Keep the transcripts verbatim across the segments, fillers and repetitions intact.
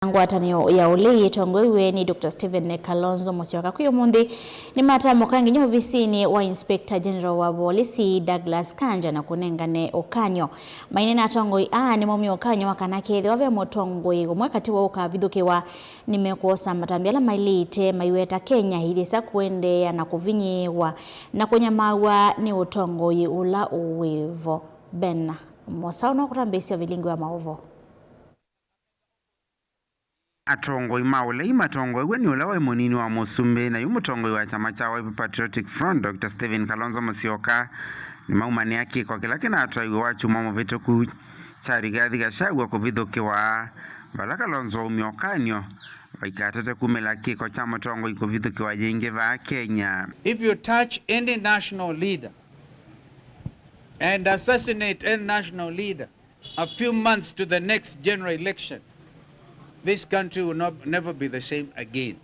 Ngwatanĩo ya ũlei ĩtongoew'e nĩ Doctor Stephen Kalonzo Musyoka kwĩ ũmũnthĩ nĩmatamũka nginya ovisinĩ wa Inspector General wa volisi Douglas Kanja na kũnengane ũkany'o. Maineena, atongoi aa nĩmaumie ũkany'o wa kana kethĩwa ve mũtongoi ũmwe katĩ woo ũkavithũkĩwa, nĩmekwosa matambya ala maĩlĩte, maiweta Kenya ĩthĩsa kũendeea na kũvinyĩĩwa na kũnyamaaw'a nĩ ũtongoi ũla wĩvo. Ben Mosau nũkũtambĩĩsya vilingi wa maũvoo. Atongoi ma ũlei matongoew'e nĩ ũla waĩ mũnini wa mũsumbĩ na yu mũtongoi wa kyama kya Wiper Patriotic Front, Doctor Stephen Kalonzo Musyoka, nĩmaumanĩa kĩko kĩla kĩnatwaiwe wakyumwa mũvĩtũku kya Rigathi Gachagua kũvithũkĩwa, vala Kalonzo waumya ũkany'o vaikatate kumĩla kĩko kya mũtongoi kũvithũkĩwa yĩngĩ vaa Kenya. If you touch any national leader and assassinate any national leader, a few months to the next general election, this country will not, never be the same again.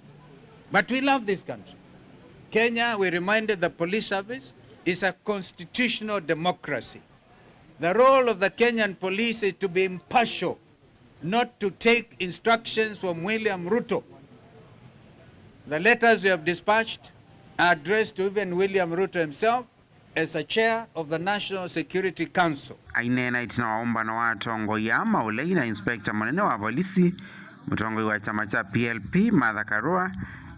But we love this country. Kenya, we reminded the police service, is a constitutional democracy. The role of the Kenyan police is to be impartial, not to take instructions from William Ruto. The letters we have dispatched are addressed to even William Ruto himself, as a chair of the National Security Council. Aineena ĩtina wa ũmbano wa atongoi aa ma ũlei na inspector mũnene wa volisi, mũtongoi wa kyama kya P L P, Martha Karua,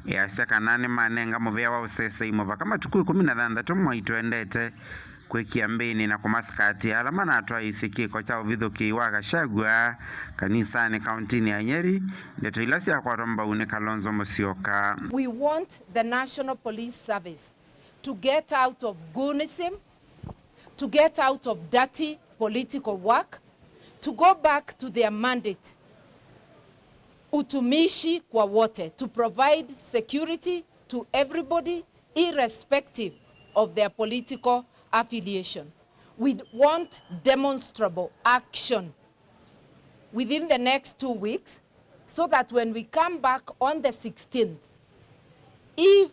easya kana nĩmanenga mũvea wa ũsesei mũvaka matukũ ĩkũmi na thanthatũ mwai twendete kwĩkĩa mbĩnĩ na kũmasikatĩa ala manatwaĩĩsye kĩko kya ũvithũkĩi wa Gachagua kanisanĩ kauntinĩ ya Nyeri, ndeto ila syakwatwa mbau nĩ Kalonzo Musyoka. We want the National Police Service to get out of goonism, to get out of dirty political work, to go back to their mandate, utumishi kwa wote, to provide security to everybody irrespective of their political affiliation. We want demonstrable action within the next two weeks, so that when we come back on the sixteenth, if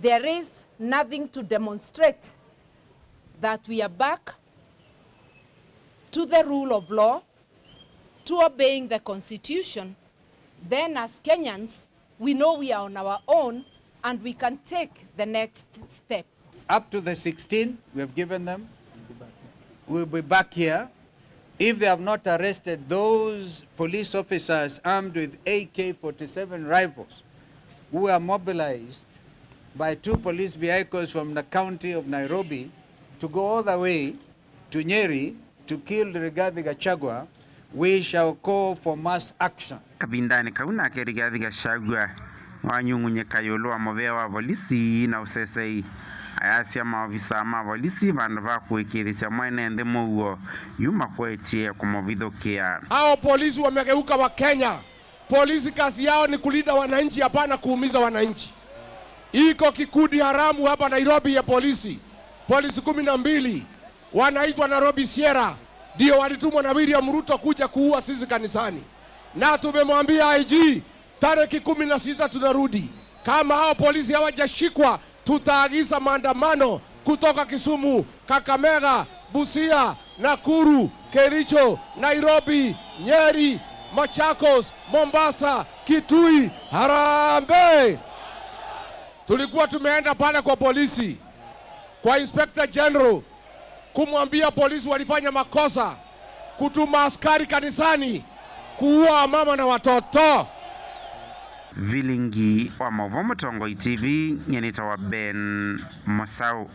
there is nothing to demonstrate that we are back to the rule of law, to obeying the constitution, then as Kenyans, we know we are on our own and we can take the next step. Up to the sixteen, we have given them. We'll be back here. If they have not arrested those police officers armed with A K forty-seven rifles who were mobilized by two police vehicles from the county of Nairobi to go all the way to Nyeri to kill Rigathi Gachagua, we shall call for mass action. Kavindanĩ kau nake Rigathi Gachagua wanyung'unyĩka ĩũlũ wa mũvea wa volisi na ũsesei, ayasya maovisaa ma volisi vandũ va kũĩkĩĩthĩsya mwene nthĩ mũuo, yu makwetye kũmũvithũkĩa. Hao polisi wamegeuka wa Kenya. Polisi kazi yao ni kulinda wananchi, hapana kuumiza wananchi. Iko kikundi haramu hapa Nairobi ya polisi, polisi kumi na mbili wanaitwa Nairobi Sierra, ndio walitumwa na William Ruto kuja kuua sisi kanisani, na tumemwambia I G, tarehe kumi na sita tunarudi. Kama hao polisi hawajashikwa, tutaagiza maandamano kutoka Kisumu, Kakamega, Busia, Nakuru, Kericho, Nairobi, Nyeri, Machakos, Mombasa, Kitui. Harambee! Tulikuwa tumeenda pale kwa polisi, kwa Inspector General, kumwambia polisi walifanya makosa kutuma askari kanisani kuua mama na watoto. Vilingi wa maũvoo, Mũtongoi T V, nyie nĩtawa Ben Mosau.